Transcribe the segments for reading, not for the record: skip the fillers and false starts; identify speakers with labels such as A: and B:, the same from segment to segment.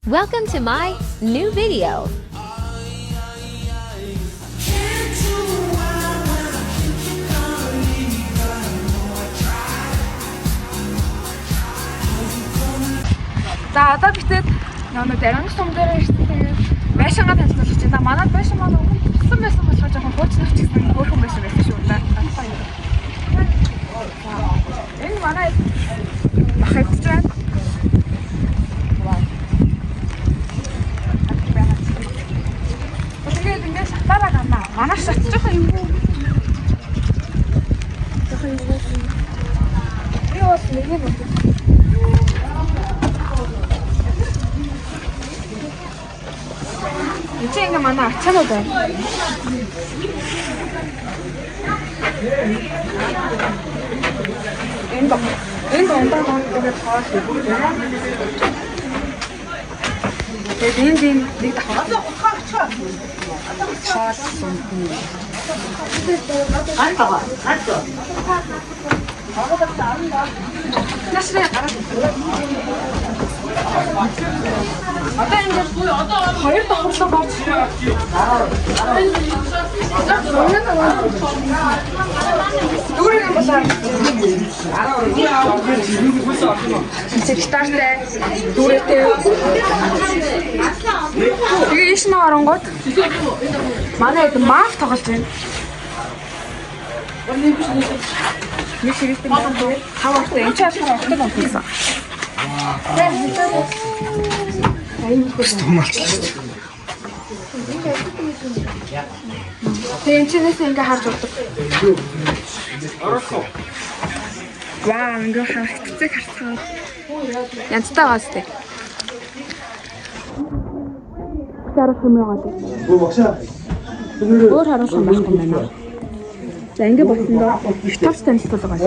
A: Welcome to my new video.
B: За одоо битэд нөгөө даримж том дээр ирсэн, тэгээд байшингаа танилцуулах чинь. За, манай байшин маань өмнө тусан байсан болохоор жоохон хуучнах ч гэсэн хөөрхөн байшин байсан шүү дээ. Энэ манай мах идэж байна. Тэгээд ингээд шатаараа гарнаа. Манай шат жоохон эвгүй. Жоохон эвгүй. Би бол нэг юм бодож. Энд чинь ингээ манай ачаанууд байна. Энд ундаа тэгээд хоол өгдөг. Тэгээд энд ийм нэг давхар хоол сундна. Наашраа гараад. Одоо ингээд хоёр давхарлаа гарч дүүрэг юм болоо. Гитартай, дүүрээтэй. Тэгээ ийш нөө оронгууд манай хэд маф тоглож байна. Нэг ширээтэй байна. Тав ортой. Энд чи болохоор ортой болсон.
C: Тумалчлаа.
B: Тэгээ энэ чинээс ингээ харж болдог. Вау, ингээ харагдцыг харцгаа. Янзтай байгаа сте. Харуулах юм байгаа дээ. Өөр харуулах юм байхгүй юм байна. За, ингээ болсондоо их товч танилцуулга байна.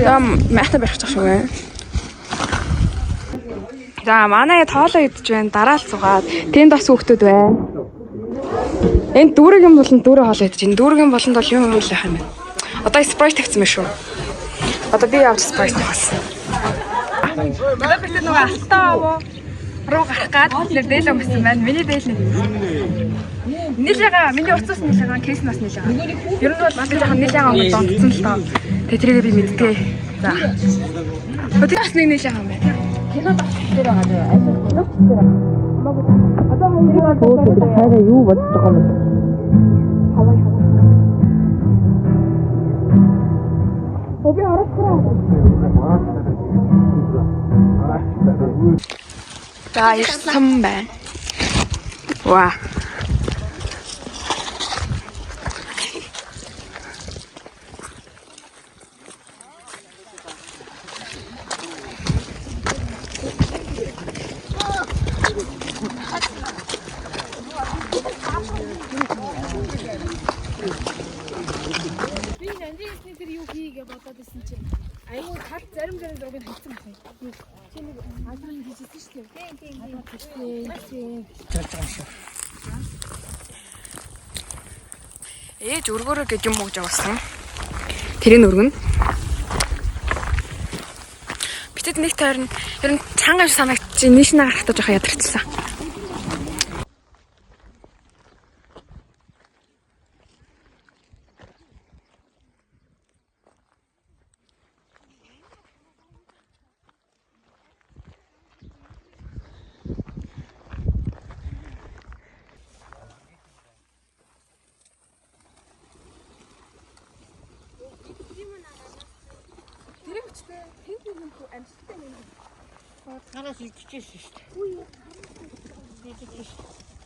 B: За, майхта барих шиг байна. За, манай тоолоо идэж байна. Дараал суугаад тэнд бас хүүхдүүд байна. Энд дүүргийн болонд дүүрээ хоолоо идэж байна. Дүүргийн болонд бол юм юм л яах юм бэ? Одоо Sprite тавьсан байх шүү. Одоо би явж Sprite тавьсан. Одоо бид нөгөө алтан овоо руу гарах гад нэр дээлэн өмсөн байна. Миний дээл нэг. Нийлээга миний уцаас нийлээга кейс нас нийлээга. Ер нь бол би жоохон нийлээга өнгө донтсон л тоо. Тэгээ тэрийг би мэддэг. За. Тэр бас нэг нийлээга юм байна. Кино дээр байгаа дээ. Аль кино дээр байгаа. Одоо хоёрыг
D: Хайгаа юу бодож байгаа юм бэ?
B: Хаваа хаваа. Оби орохгүй. За, ирсэн байна. Ва.
E: Би Нанжин хэлсний тэр юу хийгээ бодоод исэн чинь айгүй тал зарим зарим зургийг хайцсан байна. Чи нэг албан хийжсэн шүү дээ. Тийм, тийм, тийм.
B: Ээж өргөөрөө гэж юм өгж явуулсан. Тэрийг өргөнө. Битэд нэг тойрон ер нь чанга юм санагдчих. Нийш нь гарахтаа жоохон ядарчсан. Тэр хүчтэй тэнд нэг юм амжилттай юм.
D: Нараас идчихсэн шүү дээ.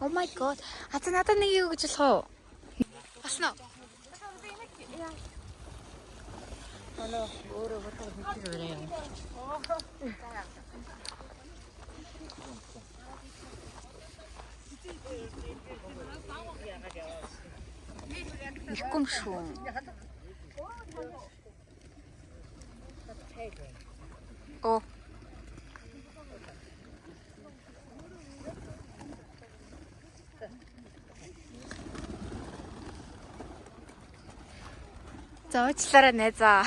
E: Oh my god. А за надад нэг юу гэж болох уу? Болно уу? Ихгүй юм шүү. Оо. За уучлаарай найзаа.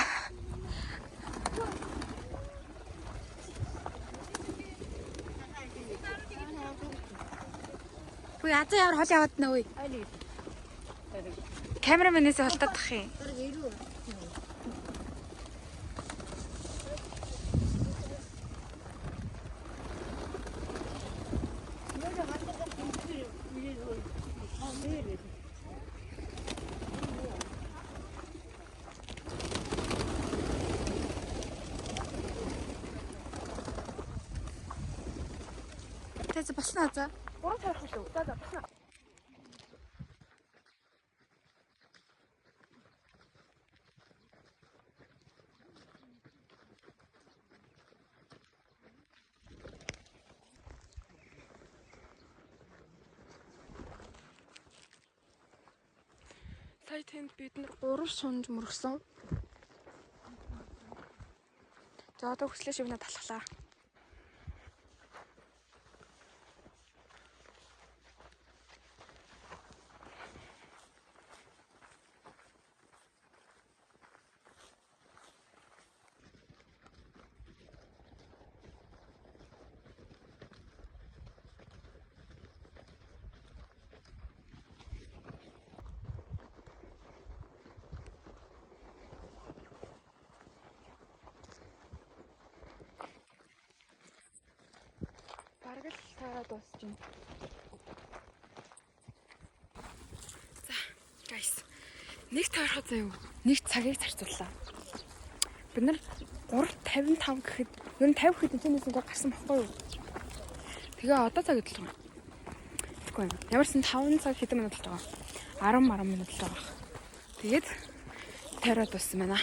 E: Үгүй азаа ямар хол яваад нэ үгүй. Камерамэнээс холдоодох юм. Тэз болно азаа.
B: 3 тавих шүү. За за болно. Сая тэнд бид нар 3 сунж мөргсөн. За одоо хүслээ шивнэ талхлаа. Бараг л таараа дуусчихна. За, guys. Нэг тойроход заяа. Нэг цагийг зарцууллаа. Бид нар 3:55 гэхэд ер нь 50 гэхэд энэчнээс ингээ гарсан байхгүй юу? Тэгээ одоо цаг хэдэл байгаа. Тэгэхгүй юм. Ямар ч 5 цаг хэдэн минут л байгаа. 10 минут л байгаа. Тэгээд тойроод дууссан байна.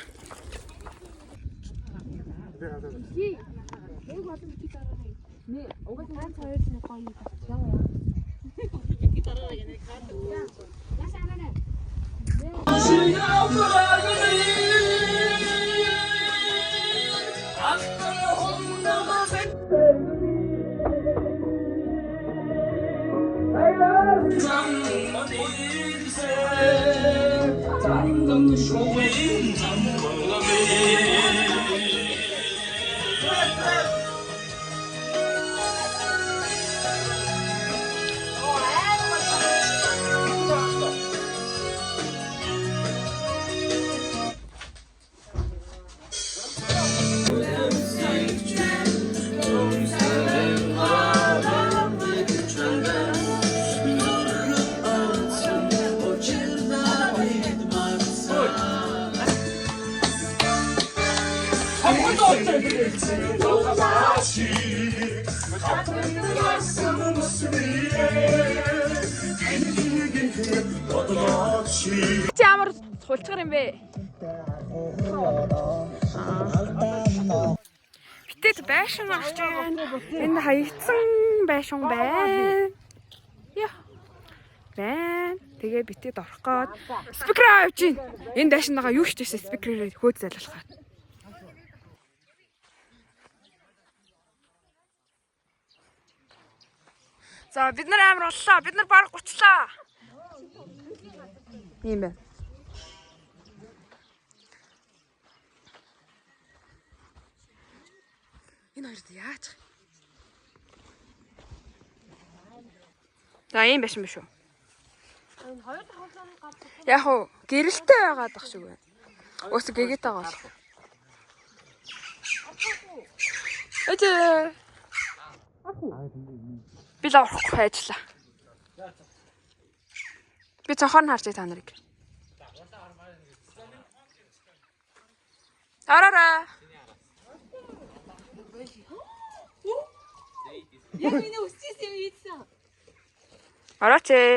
B: Чи ямар сулчгар юм бэ? Битэд байшин орж байна. Энд хаягдсан байшин байна. Яа. Байна. Тэгээ битэд орох гээд speaker аа авч ийн. Энэ байшингаа юу ч тийш speaker ээр хөөц зайлуулах. За бид нар амар боллоо. Бид нар бараг гучлаа. Ийм байна. Энэ хоёрт яаж? За ийм байшин биш үү? Яг уу гэрэлтэй байгаад ах шиг байна. Өөс гэгээтэй байгаа болох. Ээжээ. Би л орохгүй ажиллаа. Би цонхоор нь харж та нарыг. Араарай.
E: Яг энэ өсчихсэн юм ийдсэн.
B: Орооч ээ.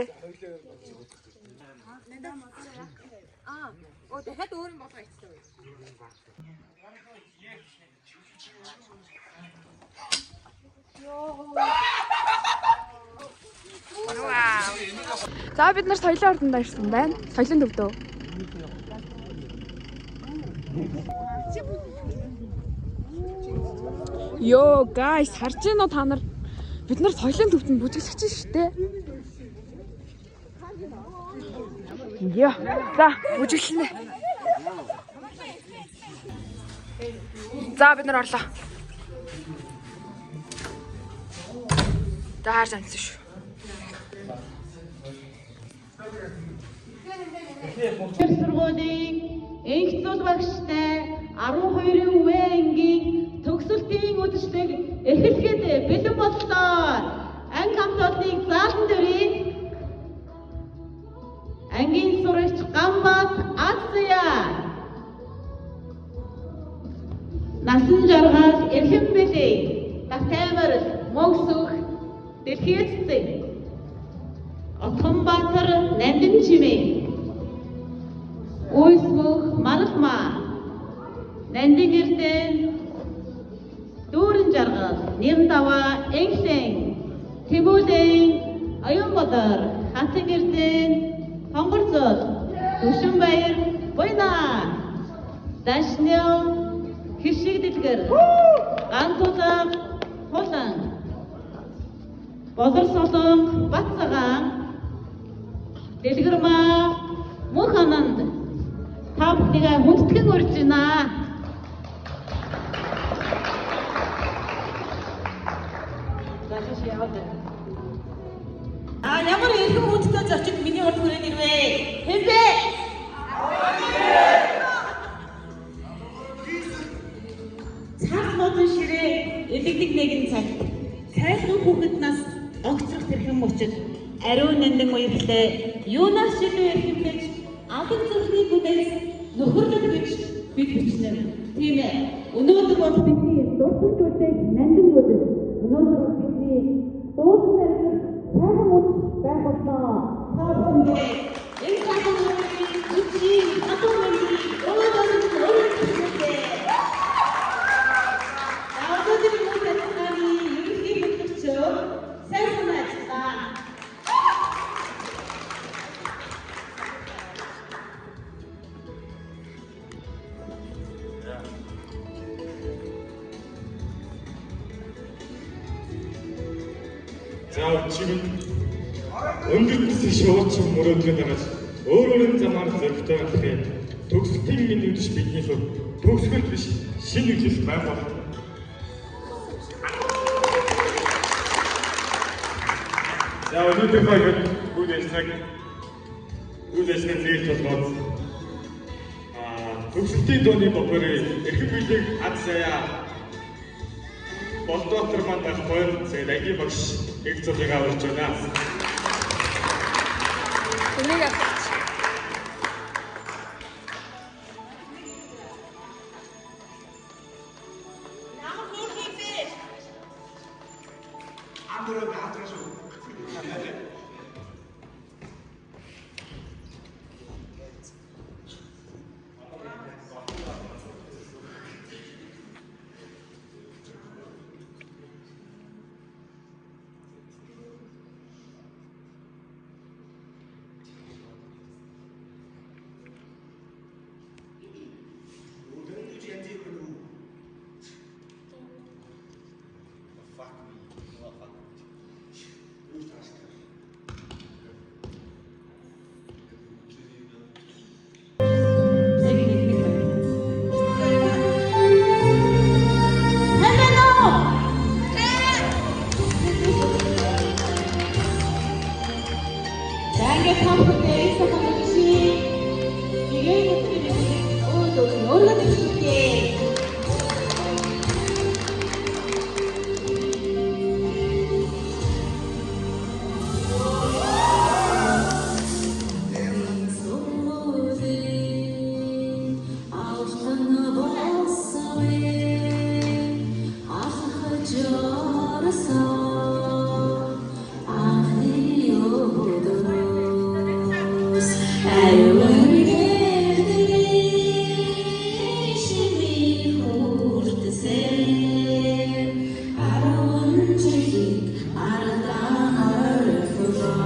E: Оо дахиад өөр юм болгоо ичсэн.
B: За бид нар соёлын ордонд ирсэн байна. Соёлын төвдөө. Йоо, guys, харж байна уу та нар? Бид нар соёлын төвдөнд бүжиглэж шүү дээ. Яа. За, бүжиглэнэ. За, бид нар орлоо. За, харж амжсан шүү.
C: Их сургуулийн энх зул багштай 12 В ангийн төгсөлтийн үдшилэг эхлэхэд бэлэн боллоо. Анги хамт олныг заалан дөрий. Ангийн сурагч Гамбат Азия. Насан жаргал эрхэм бэлэг. Татаймар мөнх дэлхийд цэцэг. Отгонбаатар Нандин чимээ. Үйлс мөнх Маралмаа. Нандин Эрдэнэ Дүүрэн жаргал Нэм даваа Энхлэн Тэмүүлэн Оюунбадар Хатан Эрдэнэ Хонгорцол Түшинбаяр Буйна Дашнев Хишиг дэлгэр Гантулаг Хулан Болор Солонг Бат цагаан Дэлгэрмаа Мөнх ананд та бүхнийг хүндэтгэн урьж байна.
D: А ямар эрхэм хүндтэй зочид миний урд хүрээд ирвэ? Хэн бэ? Цар модон ширээ элэгдэг нэгэн цагт цайлган хүүхэд нас огцрох тэрхэн мөчид ариун нандин уявлаа. Юунаас илүү эрхэмлэж алан зүрхний гүнээс нөхөрлөл гэж бид бичнэ. Тийм ээ. Өнөөдөр бол бидний дурсан зүйлээ нандин үдэл. Өнөөдөр бол бидний дуусан нарийн сайхан үд байх боллоо. Та бүхэндээ энэ сайхан үеийн үдшийн гадуур мэндийг өнөөдөр өргөжлөө. Өнөөдрийн үйл ажиллагааны ерөнхий хөтлөгчөөр сайн санаа ажиллаа.
F: За өчигд өнгөрсөн шуучин мөрөөдгөө дагаж өөр өөрийн замаар зоригтой алхахыг төгсөлтийн минь үдш бидний хувьд төгсгөл биш шинэ үжил байх болно. За өнөөдрийнхөө үйл ажиллагааг зээл толгойд төгсөлтийн дууны бопорыг эрхэм бүлэг ад сая Болдоотор маань байх хоёр тэгээд ангийн багш их зүйлийг аварч байна.
B: Энийг авч.
D: Ямар хөөрхөн юм бэ?
C: Сайн байна уу? За ингээд та бүхэндээ энэ сайхан үдшийн нэгээн өдрийн мэндийг өөд өргөн дэвшүүлье.
D: Ариун гэрдээ шимээ хүртсэн. 10 жилийг ардаа орхилоо.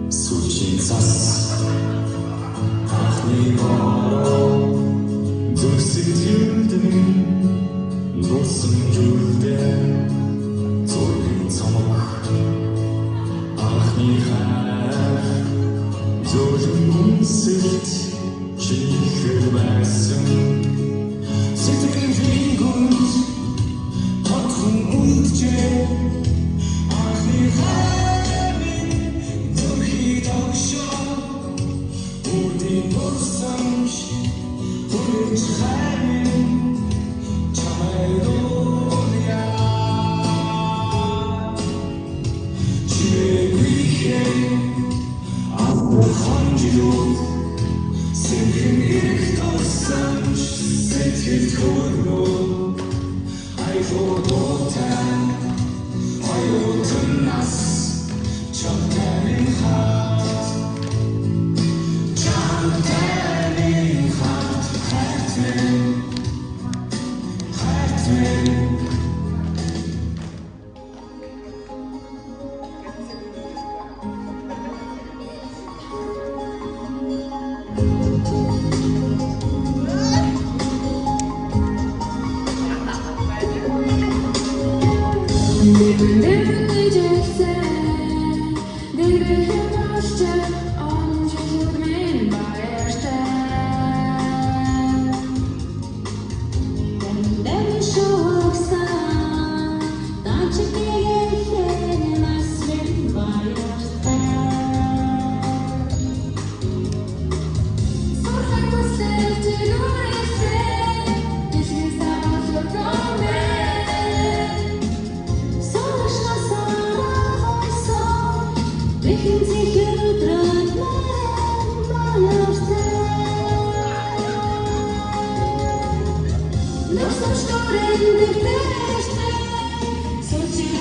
G: Сүүлийн цас анхны бороо зүсгэлдэн дуусан жүлдэн зургийн цомог анхны хайр зөөлөн үнсэлт чихэр байсан сэтгэлийн гүнд тодхон үлджээ анхны хайр минь зүрхий тогшоо үрдийн дурсамж хүрэж хайр минь чамайг дуулъя чимээгүй албан жилүүд сэнхэн ирэх тусамж сэтгэлд хөргөө аюул дуутай оюутан нас чамтай минь хамт чамтай минь хамт хайрт минь хайрт минь.
D: Дэндэм шугсан данчигэлэн нас минь баяртай.
E: Сурхаг хүсэл чигүүрэлээ. Дэлхийн савлуу мэн.
D: Сошносараа хойсон Бэхэн зэхэр өдрөд мэн баяртай. Нурсамж нүрэн дэвтэртэй. Сүүлчийн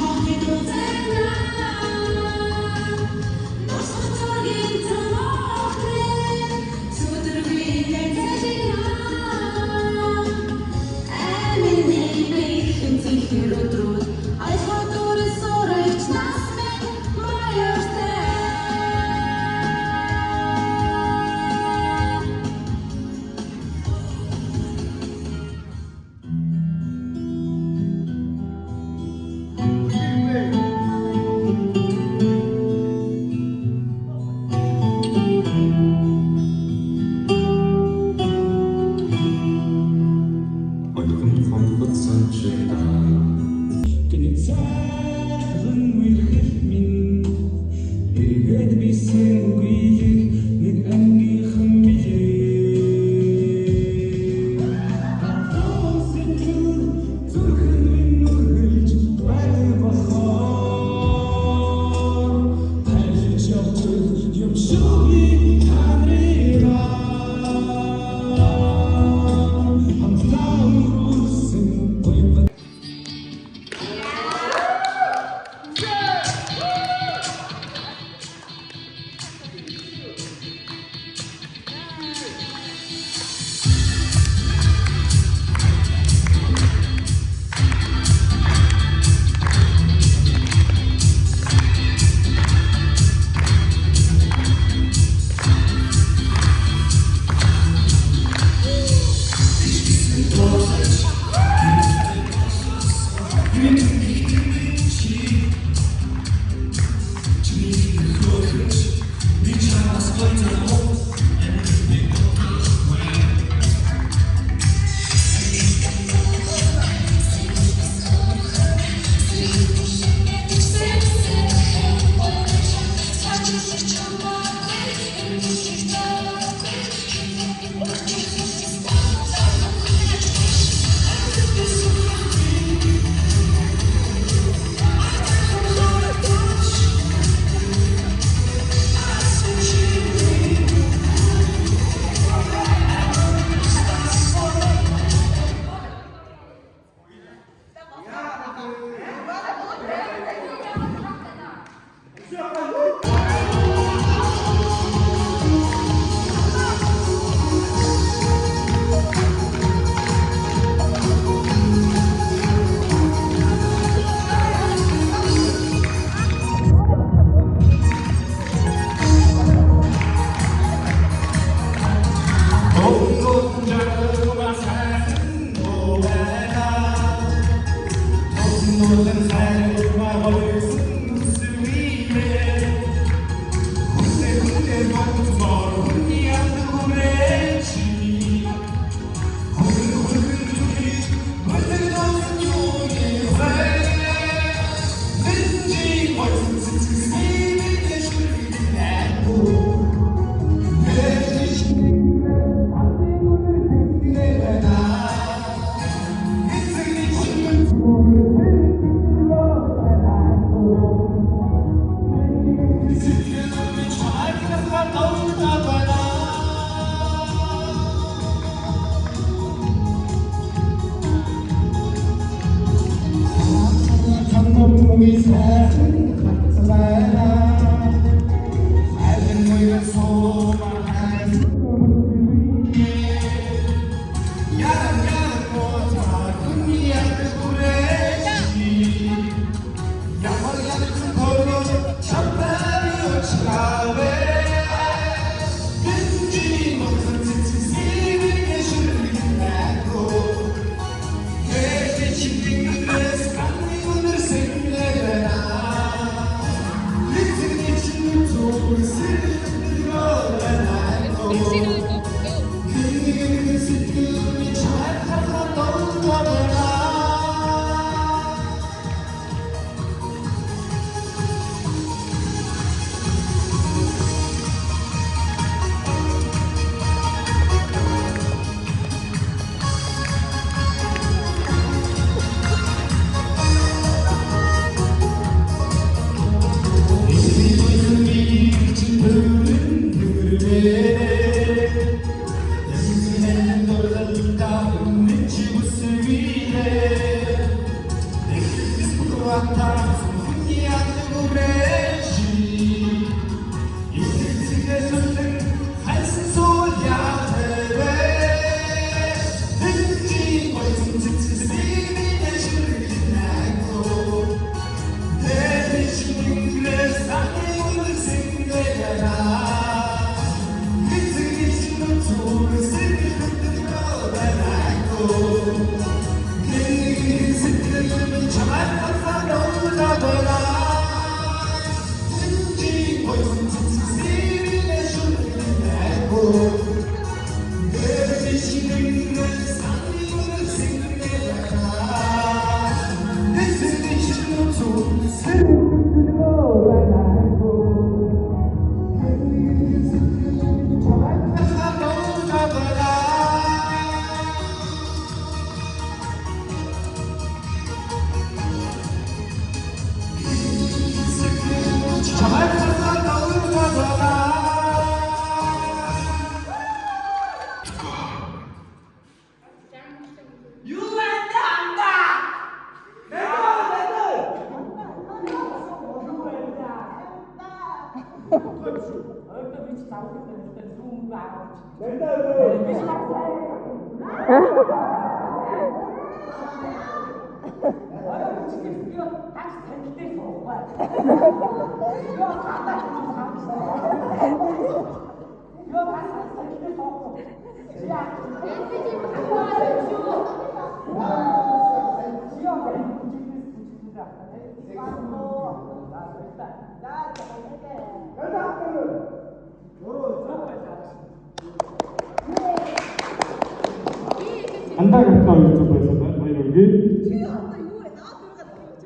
F: Андаа гартаа YouTube байсан байна. Баяр хүргэе.
C: Чи одоо юу вэ? Наад ургаад юм чи юу?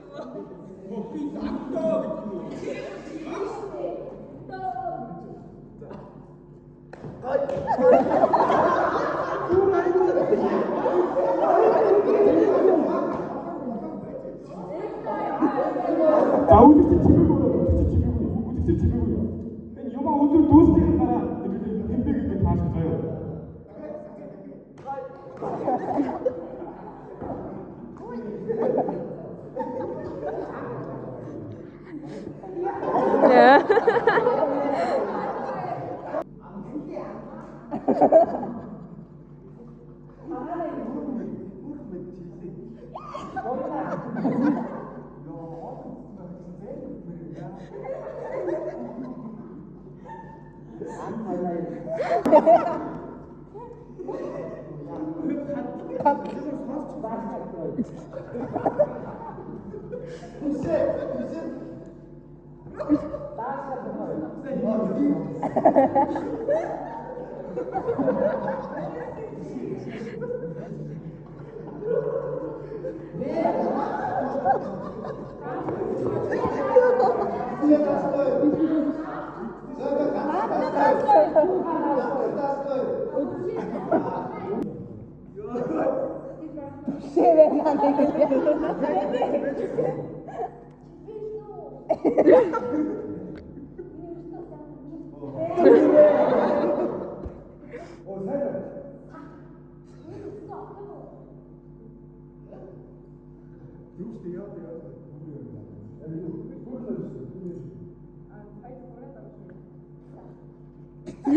F: Би андаа гэх юм. За өдөрт чимээгүй өдөрт чимээгүй өдөрт чимээгүй. Энэ юм өдөр дүүсгийн дараа тэмбэ гэдэг тааш заяа.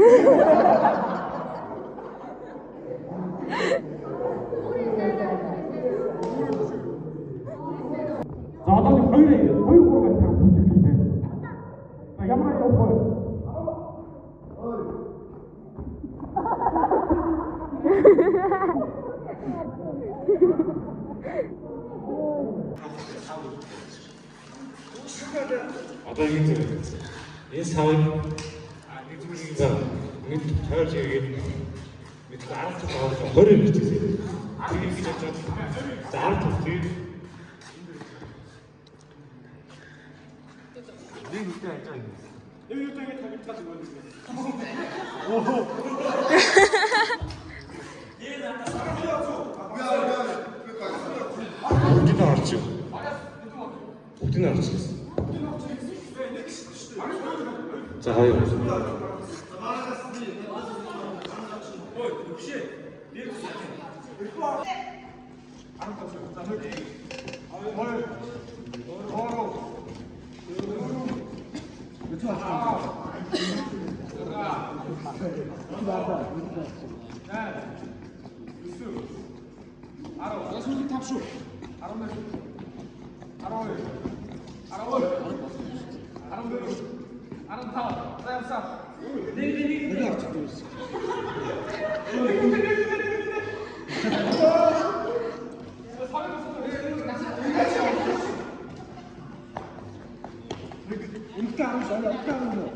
F: За одоо нэг 2 2 3 гэх юм хүчтэй. За ямар явах вэ? Одоо ингэ зэрэг. Энэ савыг нэг зүйлийг за нэг тойрч иргээд мэдэх 10 цул авах 20 гэж хэлсэн. Тэгээд ингэж бодоод за 10 цул тэгээд нэг үедээ ажаа юм. Нэг үедээ ингэ тавигдаад өгöö гэсэн. Оо. Бүгдийг нь орчих. Бүгдийг нь орчих гэсэн. За хоёр.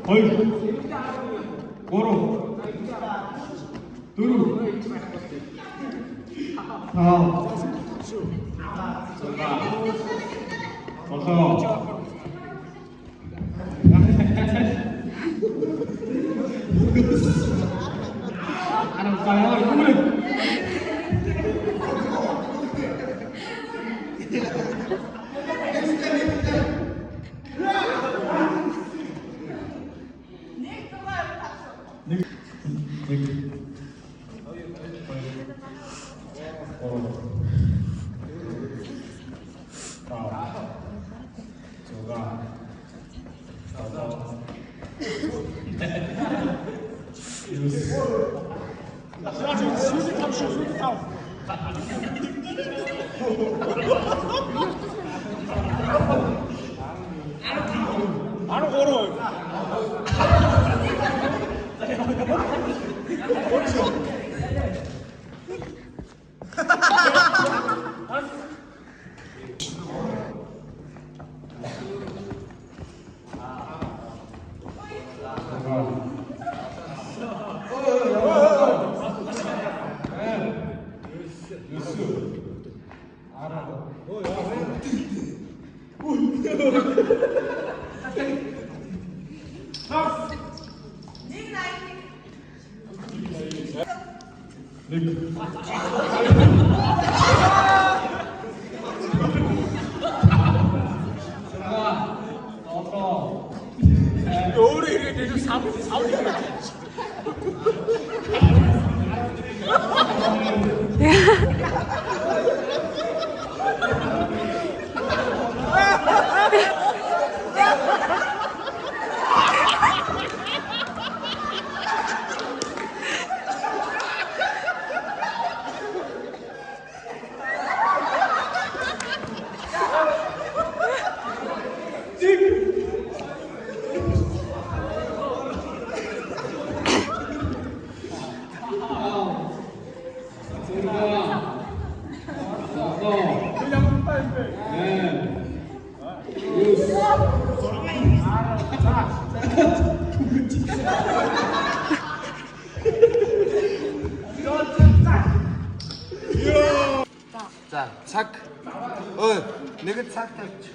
F: Хоёр. Гурав. Дөрөв. 5. 6. 7. 1.
H: За цаг. Ой, нэг цаг тавьчих.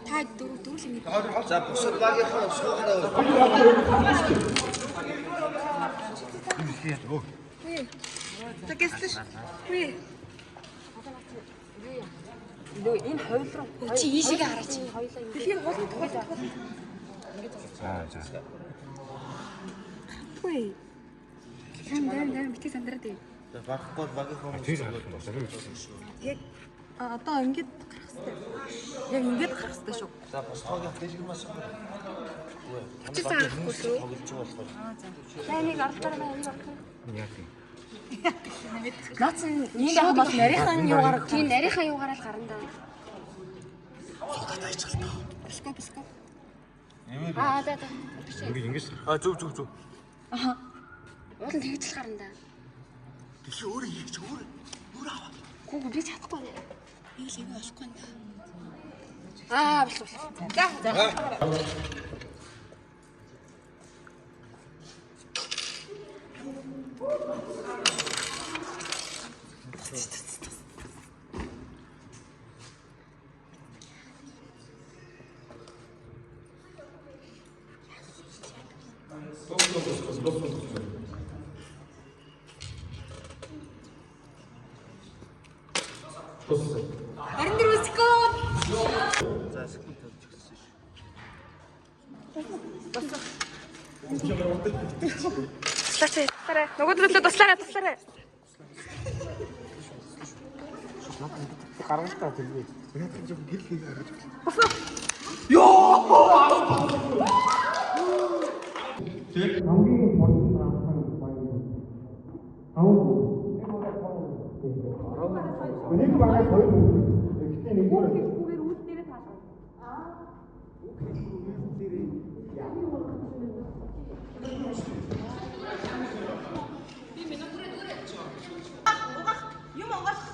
E: Та дөрөв дөрөв юм.
H: За бусад багийнхаа суухаараа.
E: За гэслэш. Үгүй. Энэ хоёул руу чи ийшээгээ хараач. Дэлхийн хол тухай.
F: За за.
E: Үгүй. Тань тань тань битгий сандраад бай.
H: За багхгүй багийнхаа
F: Тэгж харах юм байна.
E: Яг
C: А одоо ингэж гарах хэрэгтэй. Яг ингэж гарах хэрэгтэй шүү.
H: За бус тоогийн дээшгэр маш их.
E: Хүчээс гарахгүй шүү.
H: Тоглож байгаа болохоор.
E: Энийг орлохоор маа энийг орлохоор.
F: Яг юм.
C: Наац нь ийм байх бол нарийнхан юугаар
E: Тийм нарийнхаа юугаар л гарна да.
H: Суудаа тайчгалаа.
C: Бэлгээ бэлгээ.
E: Аа за за. Биш.
F: Ингэ ингэж
H: А зөв зөв зөв.
E: Уул нь тэгж л гарна да.
H: Дэлхий өөрөө хийх чи өөрөө. Өөрөө аваа.
E: Гүү би чадахгүй нэ.
C: Нэг л эвгүй болохгүй юм да.
E: Аа болох болох. За за.
F: туссан.
C: 24 секунд.
H: За секунд тавьж өгсөн шүү.
B: Туслаач. Туслаарай. Нөгөө төлөө туслаарай, туслаарай.
F: Гаргалтаа төлбөө. Надад зөв гэрэл хийх гаргаж. Хамгийн хурдан даасан баян. Таван. Нэг багаас хоёр хүн. Гэхдээ нэг бүр
C: Хэлхүүгээр үл дээрээ таалаа.
D: Угаах юм онгойлох.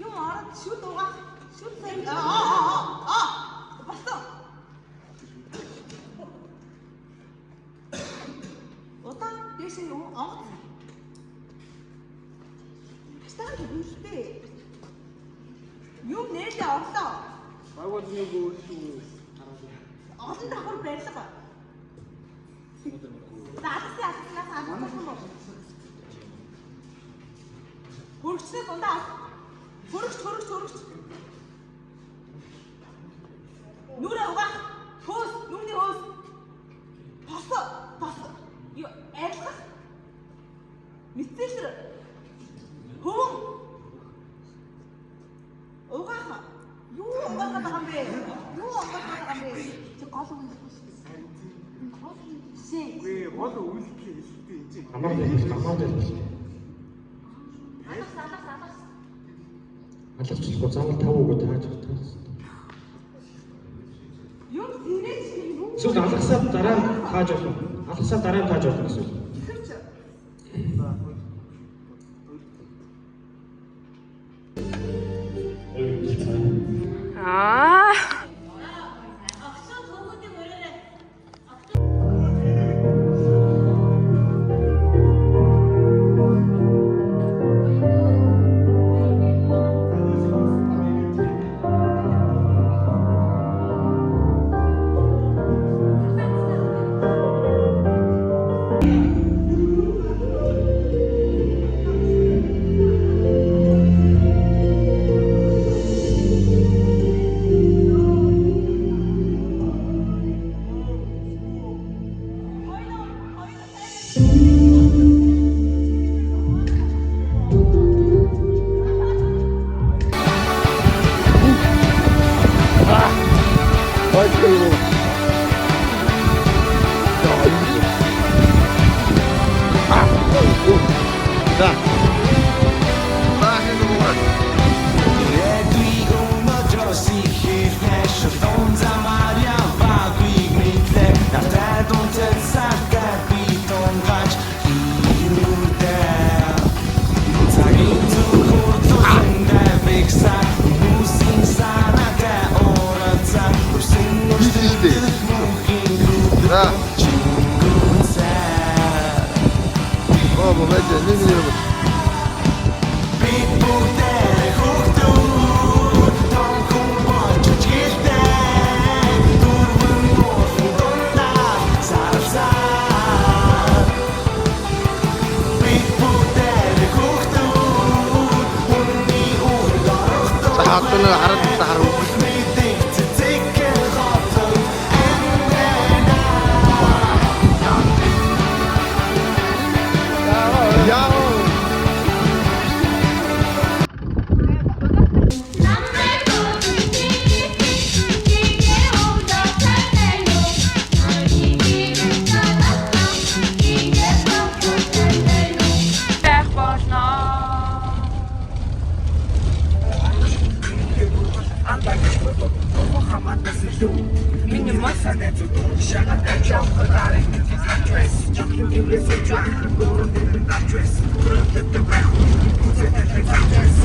D: Юм ороод шүд угаах. Шүд сайн аа аа аа болсон. Удаан дээшээ юм онгоц. Стан үлдээ. Юм нээлээ орлоо.
H: Баг бол нэг өөр шүү.
D: Олон давхар барилга. За алсан алснаас алсан юм уу? Хөргөчнөө дундаа ал. Хөргөч хөргөч хөргөч. Нүрээ угаах. Хөөс, нүрний хөөс. Тос, тос. Юу арилгах. Мэдээлэр. Хөвөн. Угаах. Юу угаах байгаа юм бэ? Юу угаах байгаа юм бэ?
C: Чи гол үг хэлэхгүй шүү дээ. Гол үг бишээ.
H: Үгүй гол үйлдэл хэлдэг энэ чинь.
F: Амаар дээр амаар дээр.
D: Алах, алах, алах.
F: Алгачлахгүй заавал тав өгөө тааж таах.
D: Юм сэрэж юм.
F: Эсвэл алгасаад дараа нь тааж болно. Алгасаад дараа нь тааж болно гэсэн.
D: Ихэрч.
B: Аа.
D: Огшоо төвүүдийг өрөөрэй.
H: За. Баахан гоо. За. Оо, бомэж нэг нэг. За одоо нэг хараад хараа үгүй. Яа.
G: Миний маса найзууд шагаад авч явах дарыг байсан. Жохлон диврээс жохлон гөрөн дээр дарч байсан. Өрөөдөд байх. Үзэтэй зарч байсан.